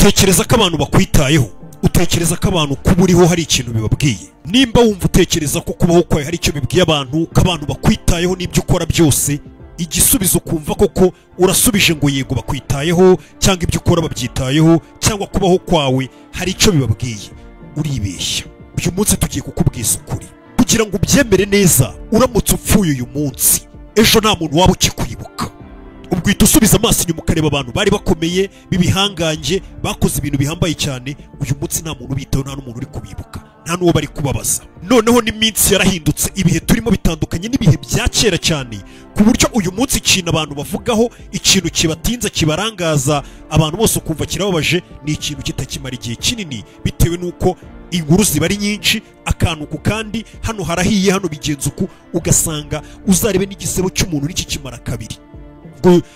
Utekereza ko abantu bakwitayeho? Utekereza ko abantu kuba uriho hari ikintu bibabwiye? Nimba wumva utekereza ko kubaho kwawe hari icyo bibwiye abantu, ko abantu bakwitayeho n'ibyo ukora byose, igisubizo kumva koko urasubije ngo yego bakwitayeho, cyangwa ibyo ukora babyitayeho, cyangwa kubaho kwawe hari icyo bibabwiye, uribeshya. Uyu munsi tugiye kukubwiza ukuri kugira ngo ubyemere neza. Uramutse upfuye uyu munsi, ejo nta muntu waba ukikwibuka. Ubwo uhita usubiza amaso inyuma ukareba abantu bari bakomeye b'ibihangange, bakoze ibintu bihambaye cyane. Uyu munsi nta muntu ubitaho, nta n'umuntu uri kubibuka, nta n'uwo bari kubabaza. Noneho n'iminsi yarahindutse, ibihe turimo bitandukanye n'ibihe bya kera cyane, ku buryo uyu munsi ikintu abantu bavugaho, ikintu kibatinza kibarangaza abantu bose ukumva kirababaje, ni ikintu kitakimara igihe kinini, bitewe n'uko inkuru ziba ari nyinshi, akantu ku kandi, hano harahiye, hano bigenze uku, ugasanga uzarebe n'igisebo cy'umuntu nikikimara kabiri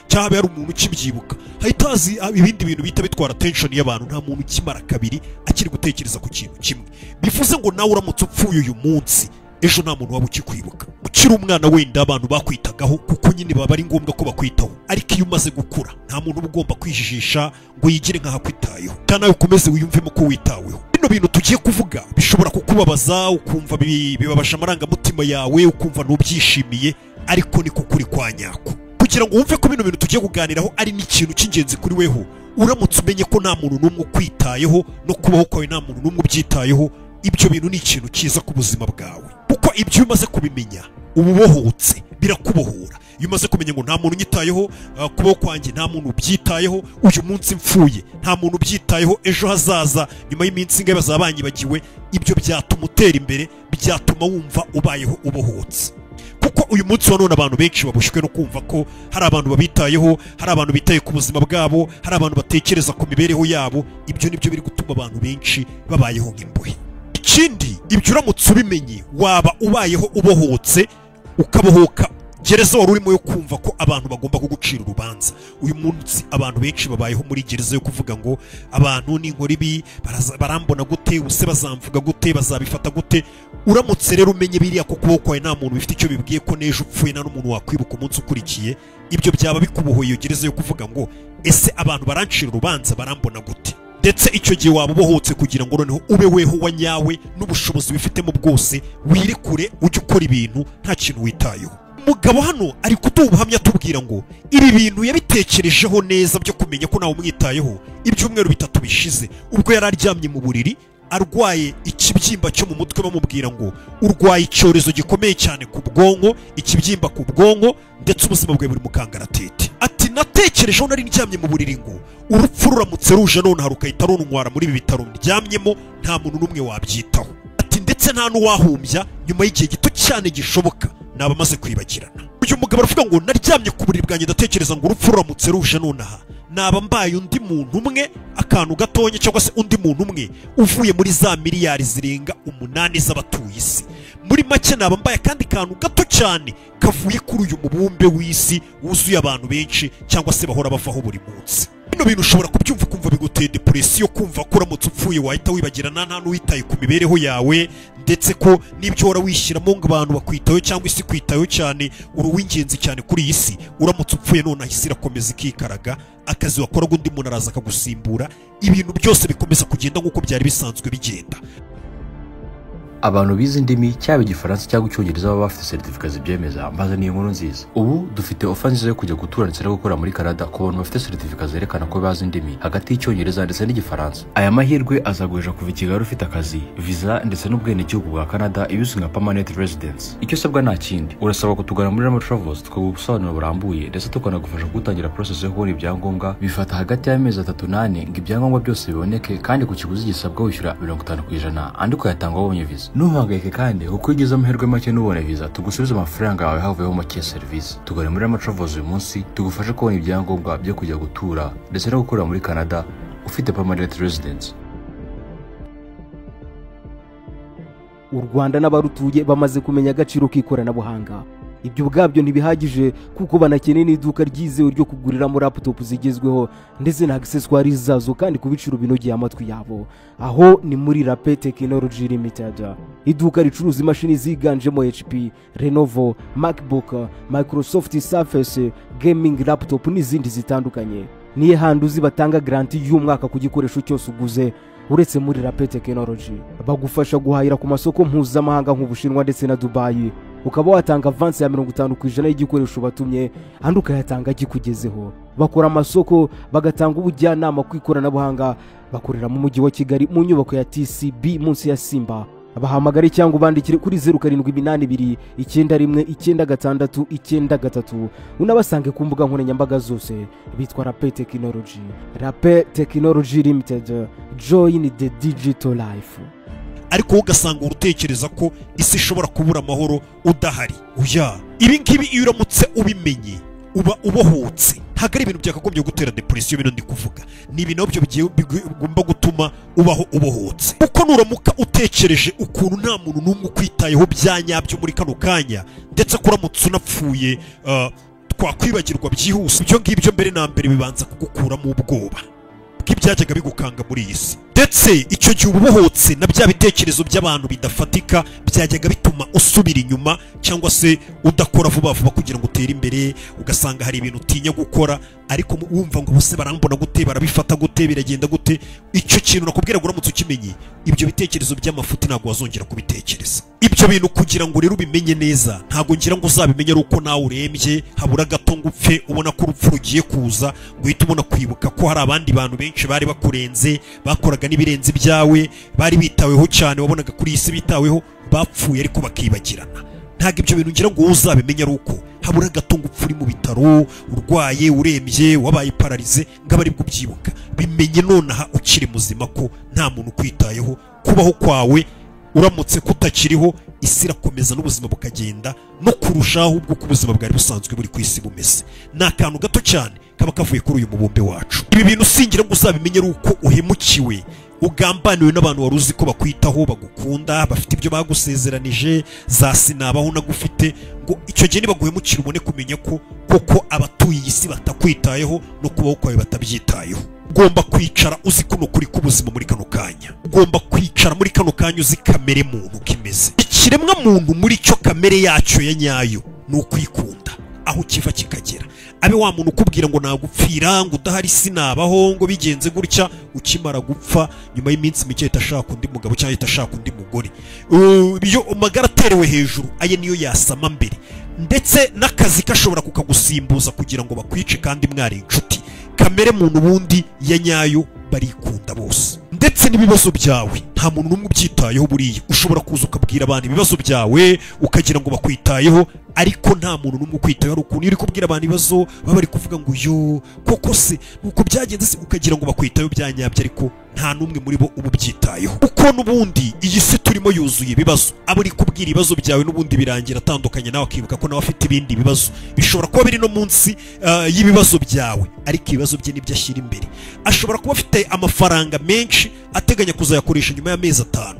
cyaba yari umuntu ukibyibuka, hahita hazi ibindi bintu bita bitwara attention y'abantu. Nta muntu ukimara kabiri akiri gutekereza ku kintu kimwe. Bivuze ngo nawe uramutse upfuye uyu munsi, ejo nta muntu waba ukikwibuka. Ukiri umwana wenda abantu bakwitagaho kuko nyine baba ari ngombwa ko bakwitaho, ariko iyo umaze gukura nta muntu uba ugomba kwijijisha ngo yigire nkaho akwitayeho, kandi nawe ukomeze wiyumvemo ko witaweho. Bino bintu tugiye kuvuga bishobora kukubabaza, ukumva bibabaje amarangamutima yawe, ukumva ntubyishimiye, ariko niko kuri kwa nyako. Kugira ngo wumve ko bino bintu tugiye kuganiraho ari n'ikintu cy'ingenzi kuri weho, uramutse umenye ko nta muntu n'umwe ukwitayeho no kubaho kwawe nta muntu n'umwe ubyitayeho, ibyo bintu ni ikintu cyiza ku buzima bwawe, kuko ibyo umaze kubimenya uba ubohotse, birakubohora. Iyo umaze kumenya ngo nta muntu unyitayeho, kubaho kwanjye nta muntu ubyitayeho, uyu munsi mfuye nta muntu ubyitayeho, ejo hazaza nyuma y'iminsi ingahe bazaba banyibagiwe, ibyo byatuma utera imbere, byatuma wumva ubayeho ubohotse. Kuko uyu munsi wa none abantu benshi babushywe no kumva ko hari abantu babitayeho, hari abantu bitaye ku buzima bwabo, hari abantu batekereza ku mibereho yabo. Ibyo nibyo biri gutuma abantu benshi babayeho nk'imbohe. Ikindi, ibyo uramutse ubimenye waba ubayeho ubohotse, ukabohoka gereza wari urimo yo kumva ko abantu bagomba kugucira urubanza. Uyu munsi abantu benshi babayeho muri gereza yo kuvuga ngo abantu ninkora ibi barambona gute, ubuse bazamvuga gute, bazabifata gute. Uramutse rero umenye biriya ko kubaho kwawe nta muntu bifite icyo bibwiye, ko n'ejo upfuye nta n'umuntu wakwibuka umunsi ukurikiye, ibyo byaba bikubohoye iyo gereza yo kuvuga ngo ese abantu barancira urubanza barambona gute. Ndetse icyo gihe waba ubohotse kugira ngo noneho ube weho wa nyawe n'ubushobozi wifitemo bwose, wirekure ujye ukora ibintu nta kintu witayeho. Umugabo hano ari kuduha ubuhamya atubwira ngo ibi bintu yabitekerejeho neza byo kumenya ko nawe umwitayeho ibyumweru 3 bishize, ubwo yari aryamye mu buriri arwaye ikibyimba cyo mu mutwe, bamubwira ngo urwaye icyorezo gikomeye cyane ku bwonko, ikibyimba ku bwonko, ndetse ubuzima bwe buri mu kangaratete. Ati natekerejeho nari ndyamye mu buriri ngo urupfu ruramutse ruje none rukahita runtwara muri ibi bitaro ndyamyemo, nta muntu n'umwe wabyitaho. Ati ndetse nta n'uwahumbya, nyuma y'igihe gito cyane gishoboka naba maze kwibagirana. Uyu mugabo aravuga ngo naryamye ku buriri bwanjye ndatekereza ngo urupfu ruramutse ruje nonaha naba mbaye undi muntu umwe, akantu gatonya, cyangwa se undi muntu umwe uvuye muri za miliyari zirenga 8 z'abatuye isi. Muri make naba mbaye akandi kantu gato cyane kavuye kuri uyu mubumbe w'isi wuzuye abantu benshi, cyangwa se bahora bavaho buri munsi. Bino bintu ushobora kubyumva ukumva biguteye depression, kumva ko uramutse upfuye wahita wibagirana, nta n'uwitaye ku mibereho yawe, ndetse ko n'ibyo uhora wishyiramo ngo abantu bakwitayeho cyangwa isi kwitayeho cyane, uri uw'ingenzi cyane kuri iyi si. Uramutse upfuye none isi irakomeza ikikaraga, akazi wakoraga undi muntu araza akagusimbura, ibintu byose bikomeza kugenda nk'uko byari bisanzwe bigenda. Abantu bize indimi cyaba igifaransa cyangwa icyongereza baba bafite certificate zibyemeza, mbazaniye inkuru nziza. Ubu dufite offer nziza yo kujya gutura ndetse no gukora muri Canada ku bantu bafite certificate zerekana ko bazi indimi hagati y'icyongereza ndetse n'igifaransa. Aya mahirwe azaguhesha kuva i Kigali ufite akazi, visa ndetse n'ubwenegihugu bwa Canada ibizwi nka permanent residence. Icyo usabwa nta kindi, urasabwa kutugana muri Rama Travels tukaguha ubusobanuro burambuye ndetse tukanagufasha gutangira process yo kubona ibyangombwa. Bifata hagati y'amezi 3 na 4 ngo ibyangombwa byose biboneke, kandi ku kiguzi gisabwa wishyura 50% andi ukayatanga wabonye visa. Ntuhangayike kandi kuko iyo ugize amahirwe make ntubone visa, tugusubiza amafaranga yawe havuyeho make ya serivisi. Tugane muri Rama Travels uyu munsi tugufashe kubona ibyangombwa byo kujya gutura ndetse no gukorera muri Canada ufite permanent residence. U Rwanda n'abarutuye bamaze kumenya agaciro k'ikoranabuhanga. Ibyo ubwabyo ntibihagije kuko banakeneye n'iduka ryizewe ryo kuguriramo laptop zigezweho ndetse na accessoires zazo, kandi ku biciro binogeye amatwi yabo. Aho ni muri Rape Technology Limited, iduka ricuruza imashini ziganjemo HP, Lenovo, MacBook, Microsoft Surface, gaming laptop n'izindi zitandukanye. Niyo handi uzi batanga garanti y'umwaka ku gikoresho cyose uguze uretse muri Rape Technology? Bagufasha guhahira ku masoko mpuzamahanga nk'Ubushinwa ndetse na Dubayi, ukaba watanga avansi ya 50% y'igikoresho batumye, andi ukayatanga akikugezeho. Bakora amasoko, bagatanga ubujyanama ku ikoranabuhanga. Bakorera mu Mujyi wa Kigali mu nyubako ya TCB munsi ya Simba. Bahamagare cyangwa ubandikire kuri 0782919693, unabasange ku mbuga nkoranyambaga zose bitwa Rape Technology. Rape Technology Limited, join the digital life. Ariko wowe ugasanga urutekereza ko isi ishobora kubura amahoro udahari. Oya, ibi ngibi iyo uramutse ubimenye uba ubohotse. Ntabwo ari ibintu byakagombye gutera depression. Bino ndi kuvuga ni ibintu nabyo bigomba gutuma ubaho ubohotse, kuko nuramuka utekereje ukuntu nta muntu n'umwe ukwitayeho bya nyabyo muri kano kanya, ndetse ko uramutse unapfuye twakwibagirwa byihuse, ibyo ngibyo mbere na mbere bibanza kugukuramo ubwoba bw'ibyajyaga bigukanga muri iyi si. Ndetse icyo gihe uba ubohotse na bya bitekerezo by'abantu bidafatika byajyaga bituma usubira inyuma cyangwa se udakora vuba vuba kugira ngo utere imbere. Ugasanga hari ibintu utinya gukora, ariko wumva ngo bose barambona gute, barabifata gute, biragenda gute. Icyo kintu nakubwira ngo uramutse ukimenye, ibyo bitekerezo by'amafuti ntabwo wazongera kubitekereza. Ibyo bintu kugira ngo rero ubimenye neza, ntabwo ngira ngo uzabimenye ari uko nawe urembye, habura gato ngo upfe, ubona ko urupfu rugiye kuza, ngo uhite ubona kwibuka ko hari abandi bantu benshi bari bakurenze, bakoraga n'ibirenze ibyawe, bari bitaweho cyane, wabonaga kuri iyi si bitaweho, bapfuye ariko bakibagirana. Ntabwo ibyo bintu ngira ngo wowe uzabimenye ari uko habura gato ngo upfe uri mu bitaro, urwaye, urembye, wabaye pararize, ngo abe aribwo ubyibuka. Bimenye nonaha ukiri muzima ko nta muntu ukwitayeho. Kubaho kwawe uramutse kutakiriho, isi irakomeza n'ubuzima bukagenda no kurushaho ubwo uko ubuzima bwari busanzwe buri ku isi bumeze. Ni akantu gato cyane kaba kavuye kuri uyu mubumbe wacu. Ibi bintu singira ngo uzabimenye ari uko uhemukiwe, ugambaniwe n'abantu wari uzi ko bakwitaho, bagukunda, bafite ibyo bagusezeranije, za sinabaho nagufite, ngo icyo gihe nibaguhemukira ubone kumenya ko koko abatuye iyi si batakwitayeho no kubaho kwawe batabyitayeho. Ugomba kwicara uzi kuno kuri k'ubuzima muri kano kanya. Ugomba kwicara muri kano kanya uzi kamere muntu uko imeze. Ikiremwa muntu muri cyo kamere yacyo ya nyayo ni ukwikunda, aho kiva kikagera. Abe wa muntu ukubwira ngo nagupfira, ngo udahari sinabaho, ngo bigenze gutya, ukimara gupfa nyuma y'iminsi mike ahita ashaka undi mugabo cyangwa ahita ashaka undi mugore. Iyo amagara aterewe hejuru, aye niyo yasama mbere, ndetse n'akazi kashobora kukagusimbuza kugira ngo bakwice kandi mwari inshuti. Kamere muntu ubundi ya nyayo barikunda bose. Ndetse n'ibibazo byawe nta muntu n'umwe ubyitayeho. Buriya ushobora kuza ukabwira abantu ibibazo byawe ukagira ngo bakwitayeho, ariko nta muntu n'umwe ukwitayeho. Hari ukuntu iyo uri kubwira abantu ibibazo baba bari kuvuga ngo yo koko se nuko byagenze se, ukagira ngo bakwitayeho bya nyabyo, ariko nta n'umwe muri bo uba ubyitayeho. Kuko n'ubundi iyi si turimo yuzuye ibibazo. Abo uri kubwira ibibazo byawe n'ubundi birangira atandukanye nawe, akibuka ko nawe afite ibindi bibazo bishobora kuba biri no munsi y'ibibazo byawe, ariko ibibazo bye nibyo ashyira imbere. Ashobora kuba afite amafaranga menshi ateganya kuzayakoresha nyuma y'amezi 5,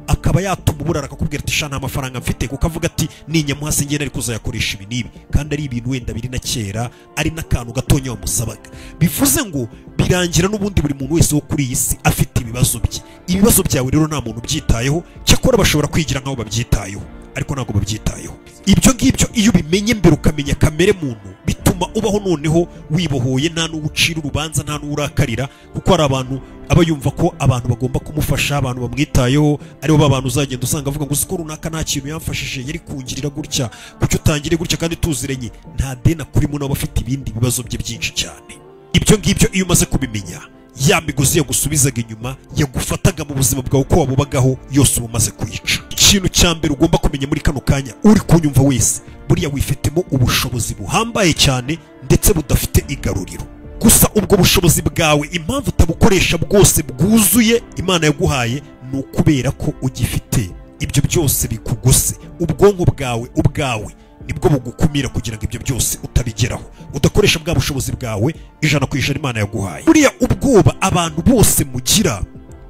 akaba yatuma uburara akakubwira ati sha nta mafaranga mfite, kuko avuga ati ninyamuha sinjye nari kuzayakoresha ibi n'ibi, kandi ari ibintu wenda biri na kera, ari n'akantu gatonya wamusabaga. Bivuze ngo birangira n'ubundi buri muntu wese wo kuri iyi si afite ibibazo bye. Ibibazo byawe rero nta muntu ubyitayeho, cyakora bashobora kwigira nk'aho babyitayeho, ariko ntabwo babyitayeho. Ibyo ngibyo iyo ubimenye mbere ukamenya kamere muntu, bituma ubaho noneho wibohoye, nta n'uwucira urubanza, nta n'uwurakarira, kuko hari abantu aba yumva ko abantu bagomba kumufasha, abantu bamwitayeho, aribo ba bantu uzagenda usanga avuga ngo uzi ko runaka nta kintu yamfashije, yari kungirira gutya, kuki utangire gutya kandi tuziranye. Nta deni akurimo, nawe afite ibindi bibazo bye byinshi cyane. Ibyo ngibyo iyo umaze kubimenya, ya migozi yagusubizaga inyuma, yagufataga mu buzima bwawe uko wabubagaho, yose uba umaze kuyica. Ikintu cya mbere ugomba kumenya muri kano kanya, uri kunyumva wese, buriya wifitemo ubushobozi buhambaye cyane ndetse budafite igaruriro. Gusa ubwo bushobozi bwawe impamvu utabukoresha bwose bwuzuye Imana yaguhaye, ni ukubera ko ugifite ibyo byose bikugose. Ubwonko bwawe ubwawe nibwo bugukumira kugira ngo ibyo byose utabigeraho, udakoresha bwa bushobozi bwawe 100% Imana yaguhaye. Buriya ubwoba abantu bose mugira,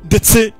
ndetse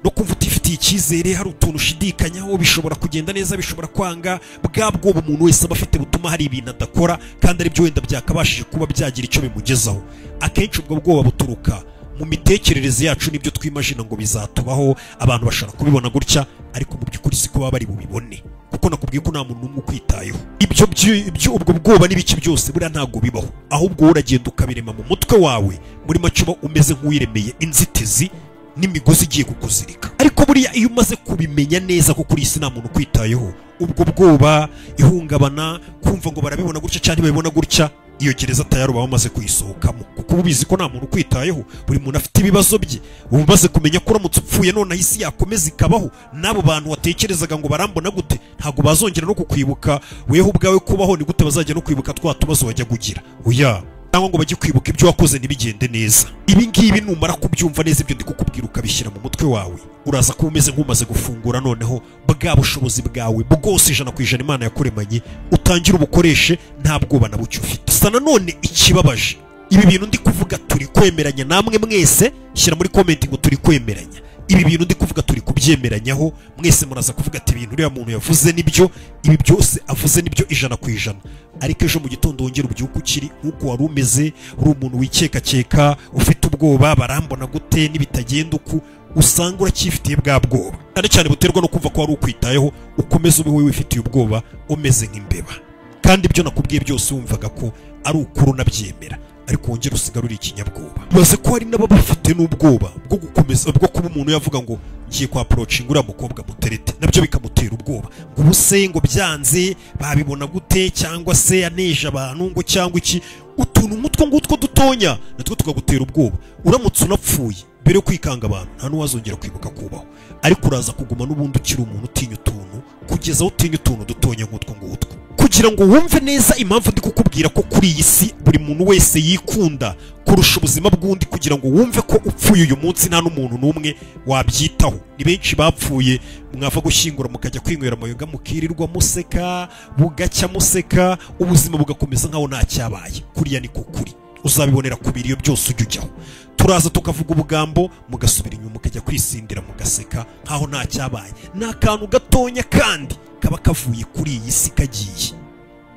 no kumva utifitiye icyizere, hari utuntu ushidikanyaho, bishobora kugenda neza, bishobora kwanga, bwa bwoba umuntu wese aba afite butuma hari ibintu adakora kandi aribyo wenda byakabashije kuba byagira icyo bimugezaho. Akenshi ubwo bwoba buturuka mu mitekerereze yacu n'ibyo twimagina ngo bizatubaho. Abantu bashobora kubibona gutya, ariko mu by'ukuri siko baba bari bubibone. Kuko nakubwiye ko nta muntu n'umwe ukwitayeho. Ibyo ubwo bwoba n'ibiki byose buriya ntabwo bibaho, ahubwo wowe uragenda ukabirema mu mutwe wawe. Muri make uba umeze nk'uwiremeye inzitizi n'imigozi igiye kukuzirika. Ariko buriya iyo umaze kubimenya neza ko kuri iyi si nta muntu ukwitayeho, ubwo bwoba, ihungabana, kumva ngo barabibona gutya cyangwa ntibabibona gutya, iyo gereza tayari uba wamaze kuyisohokamo, kuko uba ubizi ko nta muntu ukwitayeho. Buri muntu afite ibibazo bye. Uba umaze kumenya ko uramutse upfuye noneho isi yakomeza ikabaho, n'abo bantu watekerezaga ngo barambona gute ntabwo bazongera no kukwibuka. Weho ubwawe kubaho ni gute bazajya no kwibuka twa tubazo wajya kugira? Oya, cyangwa ngo bajye kwibuka ibyo wakoze ntibigende neza. Ibi ngibi numara kubyumva neza, ibyo ndi kukubwira ukabishyira mu mutwe wawe, uraza kuba umeze nk'umaze gufungura noneho bwa bushobozi bwawe bwose 100% Imana yakuremanye, utangire ubukoreshe nta bwoba na buke ufite. Gusa nanone ikibabaje, ibi bintu ndi kuvuga turi kwemeranya namwe mwese, shyira muri comment ngo turi kwemeranya. Ibi bintu ndi kuvuga turi kubyemeranyaho mwese, muraza kuvuga ati ibintu uriya muntu yavuze nibyo, ibi byose avuze nibyo 100%. Ariko ejo mu gitondo wongera ubyuke ukiri nk'uko wari umeze, uri umuntu wikekakeka, ufite ubwoba, barambona gute nibitagenda uku, usanga uracyifitiye bwa bwoba, cyane cyane buterwa no kumva ko wari ukwitayeho. Ukomeza ube wifitiye ubwoba umeze nk'imbeba, kandi ibyo nakubwiye byose wumvaga ko ari ukuri unabyemera, ariko wongera usigara uri ikinyabwoba. Ibaze ko hari n'ababafite n'ubwoba bwo gukomeza, bwo kuba umuntu yavuga ngo ngiye kwa approaching uriya mukobwa muterete, nabyo bikamutera ubwoba, ngo ubuse ngo byanze babibona gute, cyangwa se yaneje abantu ngo cyangwa iki. Utuntu nk'utwo ngutwo dutonya natwo tukagutera ubwoba. Uramutse unapfuye mbere yo kwikanga abantu, nta n'uwazongera kwibuka kubaho, ariko uraza kuguma n'ubundi ukiri umuntu utinya utuntu, kugeza aho utinya utuntu dutonya nk'utwo ngutwo. Kugira ngo wumve neza impamvu ndi kukubwira ko kuri iyi si buri muntu wese yikunda kurusha ubuzima bw'undi, kugira ngo wumve ko upfuye uyu munsi nta n'umuntu n'umwe wabyitaho. Ni benshi bapfuye, mwava gushyingura mukajya kwinywera amayoga, mukirirwa museka, bugacya museka, ubuzima bugakomeza nkaho nta cyabaye. Kuriya niko kuri, uzabibonera ku biriyo byose ujya ujyaho. Turaza tukavuga ubugambo, mugasubira inyuma mukajya kwisindira mugaseka nkaho nta cyabaye. Ni akantu gatonya kandi kaba kavuye kuri iyi si kagiye.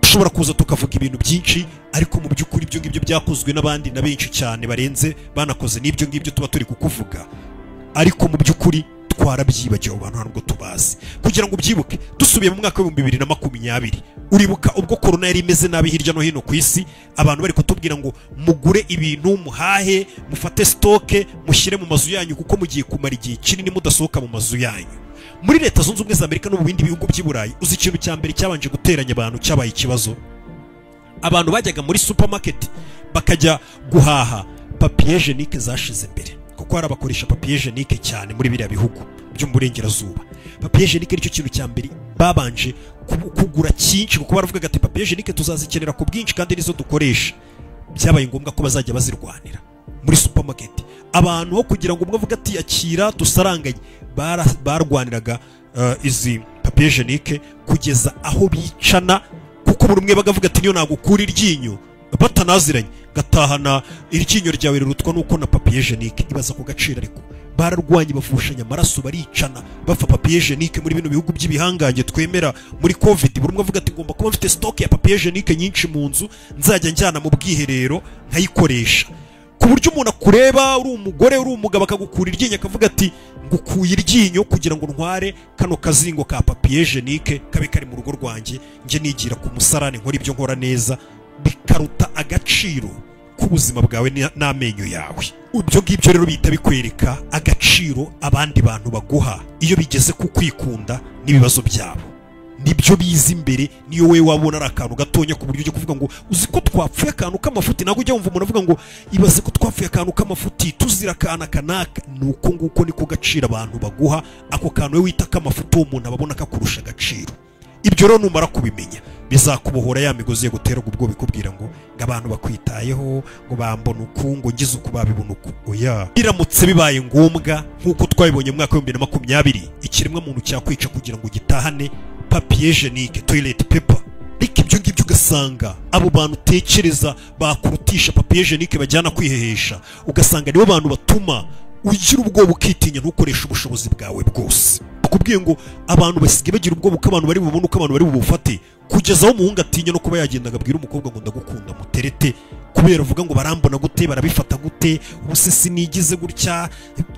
Ushobora kuza tukavuga ibintu byinshi, ariko mu by'ukuri ibyo ngibyo byakozwe n'abandi na benshi cyane barenze, banakoze n'ibyo ngibyo tuba turi kukuvuga, ariko mu by'ukuri twarabyibagiwe, abantu ntabwo tubazi. Kugira ngo ubyibuke, dusubiye mu mwaka w'ibihumbi 2020, uribuka ubwo corona yari imeze nabi hirya no hino ku isi, abantu bari kutubwira ngo mugure ibintu, muhahe, mufate stoke, mushyire mu mazu yanyu, kuko mugiye kumara igihe kinini mudasohoka mu mazu yanyu. Muri Leta Zunze Ubumwe za Amerika no mu bindi bihugu by'i Burayi, uzi ikintu cya mbere cyabanje guteranya abantu cyabaye ikibazo? Abantu bajyaga muri supermarket bakajya guhaha, papier hygiénique zashize mbere, kuko hari abakoresha papier hygiénique cyane muri biriya bihugu byo mu burengerazuba. Papier hygiénique nicyo kintu cya mbere babanje kugura cyinshi, kuko baravugaga ati papier hygiénique tuzazikenera ku bwinshi kandi nizo dukoresha. Byabaye ngombwa ko bazajya bazirwanira muri supermarket. Abantu ho kugira ngo umwe avuge ati akira dusaranganye, barwaniraga izi papier hygiénique kugeza aho bicana, kuko buri umwe bagavuga ati niyo nagukura iryinyo batanaziranye, gatahana iryinyo ryawe rirutwa nuko na papier hygiénique. Ibaza ku gaciro, ariko bararwanye bavushanya amaraso, baricana bapfa papier hygiénique muri bino bihugu by'ibihangange twemera. Muri covid buri umwe avuga ati ngomba kuba mfite stock ya papier hygiénique nyinshi mu nzu, nzajya njyana mu bwiherero nkayikoresha, ku buryo umuntu akureba uri umugore uri umugabo akagukura iryinyo akavuga ati ngukuye iryinyo kugira ngo ntware kano kazingo ka papier hygiénique kabe kari mu rugo rwanjye, njye nigira ku musarani nkora ibyo nkora neza, bikaruta agaciro k'ubuzima bwawe n'amenyo yawe. Ibyo ngibyo rero bihita bikwereka agaciro abandi bantu baguha iyo bigeze ku kwikunda n'ibibazo byabo. Nibyo biza imbere. Niyo we wabona ari akantu gatonya ku buryo ujya kuvuga ngo uzi ko twapfuye akantu k'amafuti, ntabwo ujya wumva umuntu avuga ngo ibaze ko twapfuye akantu k'amafuti tuzira akana kanaka. Ni uko nguko niko gaciro abantu baguha ako kantu we wita k'amafuti, uwo muntu ababona kakurusha agaciro. Ibyo rero numara kubimenya bizakubohora ya migozi yo gutera ubwoba ikubwira ngo abantu bakwitayeho, ngo bambona uku, ngo ngize uku babibona uku. Oya, biramutse bibaye ngombwa nk'uko twabibonye mu mwaka w'ibihumbi 2020, ikiremwa muntu cyakwica kugira ngo gitahane papier hygiénique, toilet paper. Ariko ibyo ngibyo ugasanga abo bantu utekereza bakurutisha papier hygiénique bajyana kwihehesha, ugasanga nibo bantu batuma ugira ubwoba ukitinya ntukoreshe ubushobozi bwawe bwose. Bakubwiye ngo abantu basigaye bagira ubwoba uko abantu bari bubone, uko abantu bari bubufate, kugeza aho umuhungu atinya no kuba yagenda agabwira umukobwa ngo ndagukunda muterete, kubera avuga ngo barambona gute, barabifata gute, ubuse sinigize gutya.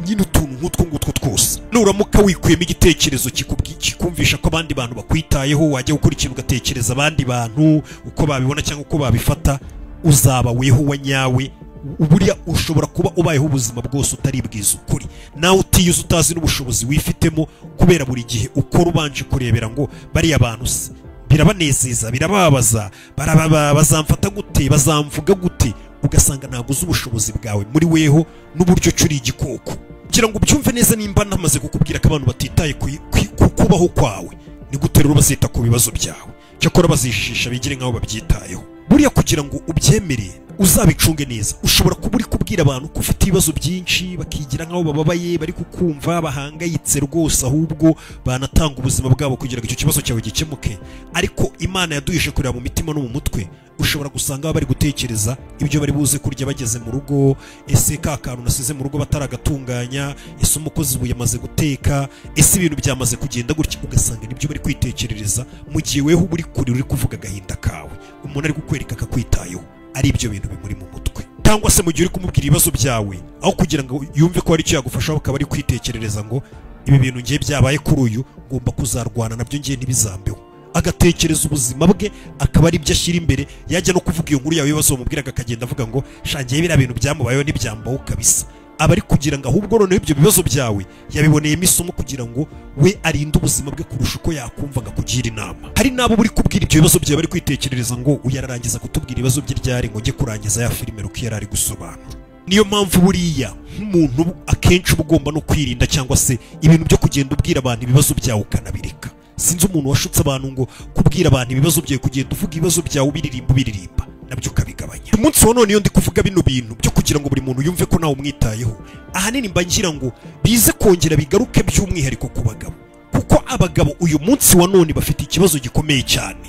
Nyine utuntu nk'utwo ngutwo twose, nuramuka wikuyemo igitekerezo kikumvisha ko abandi bantu bakwitayeho, wajya gukora ikintu ugatekereza abandi bantu uko babibona cyangwa uko babifata, uzaba weho wa nyawe. Buriya ushobora kuba ubayeho ubuzima bwose utaribwiza ukuri, nawe utiyuza, utazi n'ubushobozi wifitemo, kubera buri gihe ukora ubanje kurebera ngo bariya bantu se birabanezeza, birababaza, bazamfata gute, bazamvuga gute, ugasanga ntabwo uzi ubushobozi bwawe muri weho n'uburyo curi igikoko. Kugira ngo ubyumve neza, nimba namaze kukubwira ko abantu batitaye ku kubaho kwawe, ni gute rero bazita ku bibazo byawe? Cyakora bazijijisha bigire nk'aho babyitayeho. Buriya kugira ngo ubyemere uzabicunge neza, ushobora kuba uri kubwira abantu ko ufite ibibazo byinshi, bakigira nk'aho bababaye, bari kukumva bahangayitse rwose, ahubwo banatanga ubuzima bwabo kugira ngo icyo kibazo cyawe gikemuke. Ariko Imana yaduhishe kureba mu mitima no mu mutwe, ushobora gusanga bari gutekereza ibyo bari buze kurya bageze mu rugo, ese ka kantu nasize mu rugo bataragatunganya, ese umukozi ubu yamaze guteka, ese ibintu byamaze kugenda gutya, ugasanga nibyo bari kwitekerereza, mu gihe weho uri kure uri kuvuga agahinda kawe, umuntu ari kukwereka akakwitayeho, ari ibyo bintu bimuri mu mutwe. Cyangwa se mu gihe uri kumubwira ibibazo byawe, aho kugira ngo yumve ko hari icyo yagufasha, akaba ari kwitekerereza ngo ibi bintu ngiye byabaye kuri uyu, ngomba kuzarwana nabyo ngiye ntibizambeho, agatekereza ubuzima bwe akaba ari ibyo ashyira imbere. Yajya no kuvuga iyo nkuru yawe ibibazo bamubwiraga akagenda avuga ngo shangiye biriya bintu byamubayeho ntibyambaho kabisa, aba ari kugira ngo ahubwo noneho ibyo bibazo byawe yabiboneyemo isomo kugira ngo we arinde ubuzima bwe kurusha uko yakumva ngo akugira inama. Hari n'abo buri kubwira ibyo bibazo byawe bari kwitekerereza ngo uyu ararangiza kutubwira ibibazo bye ryari ngo njye kurangiza ya filime ruko yari ari gusobanura. Niyo mpamvu buriya nk'umuntu akenshi uba ugomba no kwirinda, cyangwa se ibintu byo kugenda ubwira abantu ibibazo byawe ukanabireka. Sinzi umuntu washutse abantu ngo kubwira abantu ibibazo byawe, kugenda uvuga ibibazo byawe ubiririmba ubiririmba, nabyo ukabigabanya. Umunsi wa none iyo ndi kuvuga bino bintu byo kugira ngo buri muntu yumve ko nawe umwitayeho, ahanini mba ngira ngo bize kongera bigaruke by'umwihariko ku bagabo, kuko abagabo uyu munsi wa none bafite ikibazo gikomeye cyane.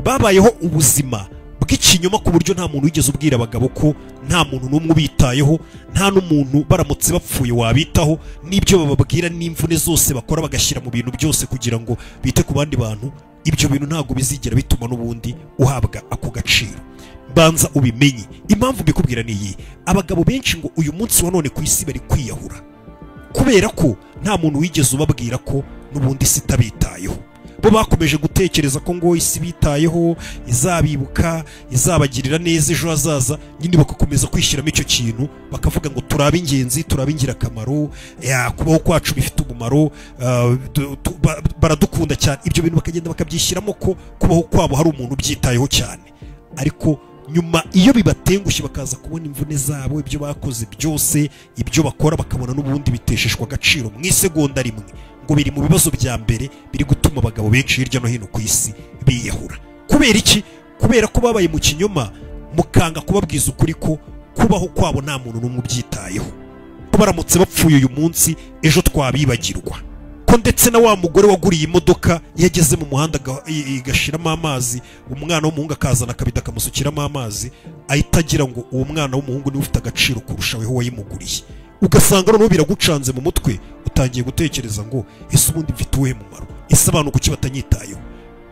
Babayeho ubuzima bw'ikinyoma ku buryo nta muntu wigeze ubwira abagabo ko nta muntu n'umwe ubitayeho, nta n'umuntu baramutse bapfuye wabitaho, n'ibyo bababwira n'imvune zose bakora bagashyira mu bintu byose kugira ngo bite ku bandi bantu, ibyo bintu ntabwo bizigera bituma n'ubundi uhabwa ako gaciro. Banza ubimenye. Impamvu mbikubwira ni iyi: abagabo benshi ngo uyu munsi wa none ku isi bari kwiyahura kubera ko nta muntu wigeze ubabwira ko n'ubundi isi itabitayeho. Bo bakomeje gutekereza ko ngo isi bitayeho, izabibuka, izabagirira neza ejo hazaza, nyine bagakomeza kwishyiramo icyo kintu, bakavuga ngo turabe ingenzi, turabe ingirakamaro, kubaho kwacu bifite umumaro, baradukunda cyane. Ibyo bintu bakagenda bakabyishyiramo ko kubaho kwabo hari umuntu ubyitayeho cyane. Ariko nyuma iyo bibatengushye bakaza kubona imvune zabo, ibyo bakoze byose, ibyo bakora, bakabona n'ubundi bitesheshwa agaciro mu isegonda rimwe, ngo biri mu bibazo bya mbere biri gutuma abagabo benshi hirya no hino ku isi biyahura. Kubera iki? Kubera ko babaye mu kinyoma, mukanga kubabwiza ukuri ko kubaho kwabo nta muntu n'umwe ubyitayeho, ko baramutse bapfuye uyu munsi ejo twabibagirwa, ko ndetse na wa mugore waguriye imodoka yageze mu muhanda igashiramo amazi, umwana w'umuhungu akazana akabida akamusukiramo amazi, ahita agira ngo uwo mwana w'umuhungu niwe ufite agaciro kurusha weho wayimuguriye. Ugasanga noneho biragucanze mu mutwe, utangiye gutekereza ngo ese ubundi mfite uwuhe mumaro, ese abantu kuki batanyitayeho?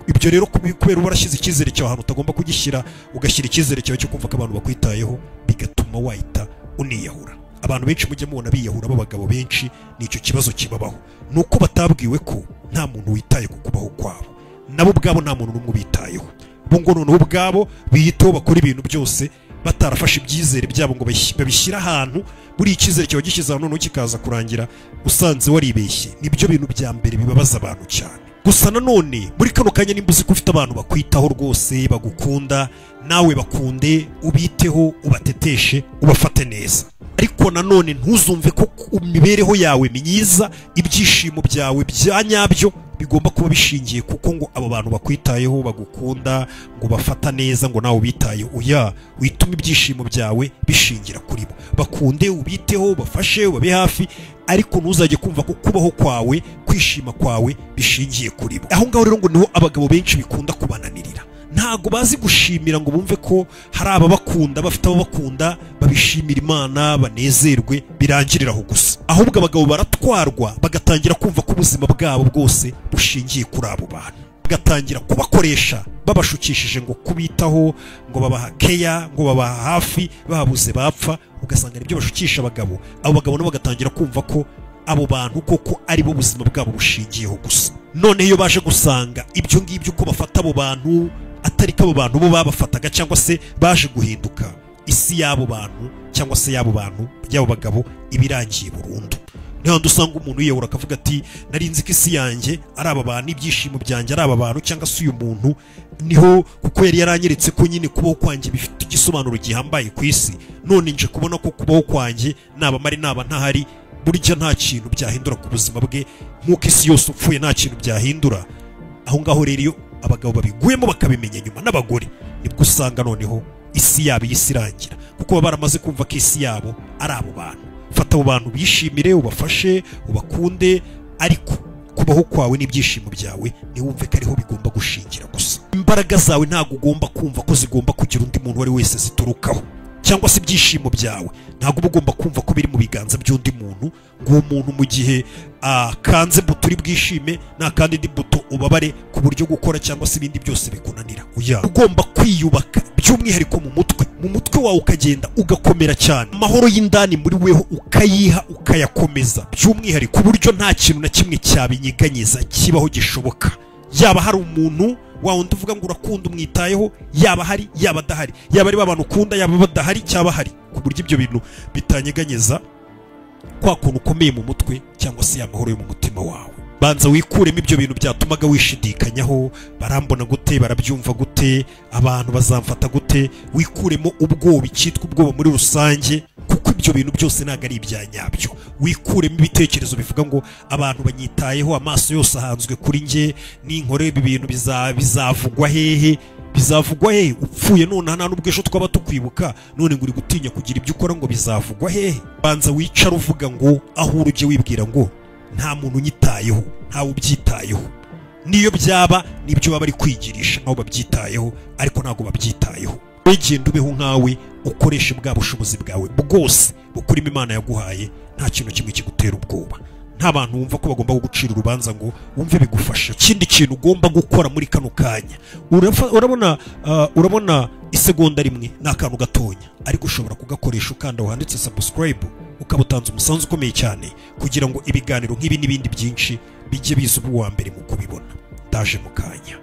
Ibyo rero kubera warashyize icyizere cyawe ahantu utagomba kugishyira, ugashyira icyizere cyawe cyo kumva ko abantu bakwitayeho, bigatuma wahita uniyahura. Abantu benshi mujye mubona biyahura b'abagabo benshi, nicyo kibazo kibabaho, nuko batabwiwe ko nta muntu witaye ku kubaho kwabo, nabo ubwabo nta muntu n'umwe ubitayeho. Bo ngo noneho ubwabo biyiteho, bakora ibintu byose batarafashe ibyizere byabo ngo babishyire ahantu. Buri icyizere cyawe gishyize ahantu noneho kikaza kurangira usanze waribeshye. Nibyo bintu bya mbere bibabaza abantu cyane. Gusa nanone muri kano kanya nimba uzi ko ufite abantu bakwitaho rwose, bagukunda, nawe bakunde, ubiteho, ubateteshe, ubafate neza. Ariko nanone ntuzumve ko imibereho yawe myiza, ibyishimo byawe bya nyabyo bigomba kuba bishingiye kuko ngo abo bantu bakwitayeho, bagukunda, ngo bafata neza, ngo nawe ubitayeho. Oya, witume ibyishimo byawe bishingira kuri bo. Bakunde, ubiteho, bafashe, babe hafi, ariko ntuzajye kumva ko kubaho kwawe, kwishima kwawe bishingiye kuri bo. Aho ngaho rero ngo niho abagabo benshi bikunda kubananirira. Ntago bazi gushimira ngo bumve ko hari ababakunda, bafite ababakunda, babishimira Imana, banezerwe, birangirira aho gusa. Ahubwo abagabo baratwarwa bagatangira kumva ko ubuzima bwabo bwose bushingiye kuri abo bantu, bagatangira kubakoresha, Babashukishije ngo kubitaho, ngo babaha keya, ngo babaha hafi, babuze bapfa. Ugasanga nibyo bashukisha abagabo. Abo bagabo nabo bagatangira kumva ko abo bantu koko ari bo buzima bwabo bushingiyeho gusa. None iyo baje gusanga ibyo ngibyo uko bafata abo bantu atari ko abo bantu bo babafataga, cyangwa se baje guhinduka, isi y'abo bantu cyangwa se y'abo bantu y'abo bagabo ibirangiye burundu. Niho usanga umuntu yiyahura akavuga ati nari nzi ko isi yanjye ari aba bantu, ibyishimo byanjye ari aba bantu, cyangwa se uyu muntu niho, kuko yari yaranyeretse ko nyine kubaho kwanjye bifite igisobanuro gihambaye ku isi. None nje kubona ko kubaho kwanjye naba mari naba ntahari, burya nta kintu byahindura ku buzima bwe, nk'uko isi yose upfuye nta kintu byahindura. Aho ngaho rero iyo abagabo babiguyemo bakabimenya nyuma n'abagore, nibwo usanga noneho isi yabo irangira, kuko baba baramaze kumva ko isi yabo ari abo bantu. Fata abo bantu bishimire, ubafashe, ubakunde, ariko kubaho kwawe n'ibyishimo byawe ntiwumve ko ariho bigomba gushingira gusa. Imbaraga zawe ntabwo ugomba kumva ko zigomba kugira undi muntu uwo ari wese ziturukaho, cyangwa se ibyishimo byawe ntabwo uba ugomba kumva ko biri mu biganza by'undi muntu, ngo uwo muntu mu gihe akanze buto uri bwishime, nta kandi indi buto ubabare ku buryo gukora cyangwa se ibindi byose bikunanira. Oya, ugomba kwiyubaka by'umwihariko mu mutwe, mu mutwe wawe ukagenda ugakomera cyane, amahoro y'indani muri weho ukayiha, ukayakomeza by'umwihariko, ku buryo nta kintu na kimwe cyabinyeganyeza kibaho gishoboka. Yaba hari umuntu wa wundi uvuga ngo urakunda umwitayeho, yaba hari yaba adahari, yaba ari abantu ukunda yaba badahari cyaba hari, ku buryo ibyo bintu bitanyeganyeza kwa kuntu ukomeye mu mutwe cyangwa se amahoro yo mu mutima wawe. Banza wikuremo ibyo bintu byatumaga wishidikanyaho, barambona gute, barabyumva gute, abantu bazamfata gute. Wikuremo ubwoba, icyitwa ubwoba muri rusange, kuko ibyo bintu byose ntabwo ari ibya nyabyo. Wikuremo ibitekerezo bivuga ngo abantu banyitayeho, amaso yose ahanzwe kuri nge, ninkore ibi bintu bizavugwa hehe, bizavugwa hehe? Upfuye none nta nubwo ejo twaba tukwibuka, none ngo uri gutinya kugira ibyo ukora ngo bizavugwa hehe? Banza wicara uvuga ngo aho ujye wibwira ngo nta muntu unyitayeho, ntawe ubyitayeho. Niyo byaba nibyo baba bari kwigirisha nkaho babyitayeho, ariko ntabwo babyitayeho. Wegenda ubeho nkawe, ukoreshe bwa bushobozi bwawe bwose bukurimo Imana yaguhaye, nta kintu kimwe kigutera ubwoba, nta bantu wumva ko bagomba kugucira urubanza ngo wumve bigufasha. Ikindi kintu ugomba gukora muri kano kanya, urabona isegonda rimwe ni akantu gatonya, ariko ushobora kugakoresha ukanda wanditse subscribe, ukaba utanze umusanzu ukomeye cyane kugira ngo ibiganiro nk'ibi n'ibindi byinshi bijye biza ubu wa mbere mu kubibona. Ndaje mu kanya.